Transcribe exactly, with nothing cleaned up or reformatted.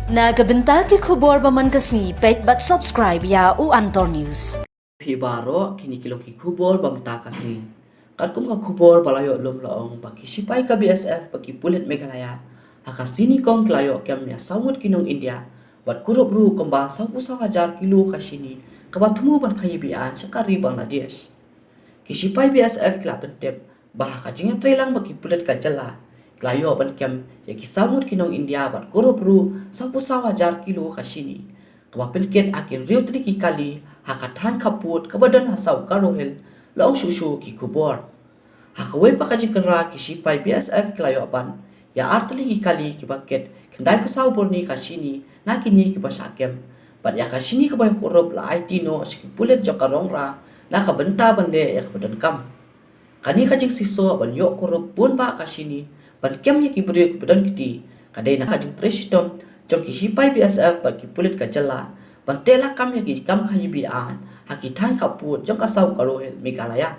Na ka bynta ki khubor ba man ka sngi, peit bad subscribe ïa u Antor News. Phi baroh, kine ki long ki khubor ba mynta ka sngi. Katkum ka khubor ba la ïoh lum la ong ba ki shipai ka B S F bad ki pulit Meghalaya ha ka shini kong ki la ïoh kem ïa saw ngut ki nong India bad kurup ruh kumba sawphew saw hajar kilo ka shini kaba thmu ban khaïi beiñ sha ka ri Bangladesh. Ki shipai B S F ki la pyntip ba ha ka jingïatreilang bad ki pulit ka jylla, ki la ïoh ban kem ïa ki saw ngut ki nong India bad kurup ruh sawphew saw hajar kilo ka shini kaba pynkit ha ki hynriew tylli ki kali ha ka thaiñ khappud kaba don ha South Garo Hills, la ong shuh shuh ki khubor. Ha kawei pat ka jingkynrad, ki shipai B S F ki la ïoh ban ïa ar tylli ki kali kiba kit khyndai phew saw burni ka shini na kine kiba shah kem, bad ïa ka shini kaba ïa kurup la aiti noh sha ki pulit jong ka Rong Ra na ka bynta ban leh ïa kaba donkam. Kane ka jingshitom ban ïoh kurup bun bah ka shini ban kem ïa ki briew kiba don kti ka dei na ka jingtrei shitom jong ki shipai B S F bad ki pulit ka jylla ban teh lakam ïa ki kam khaïi beiñ ha ki thaiñ khappud jong ka South Garo Hills Meghalaya.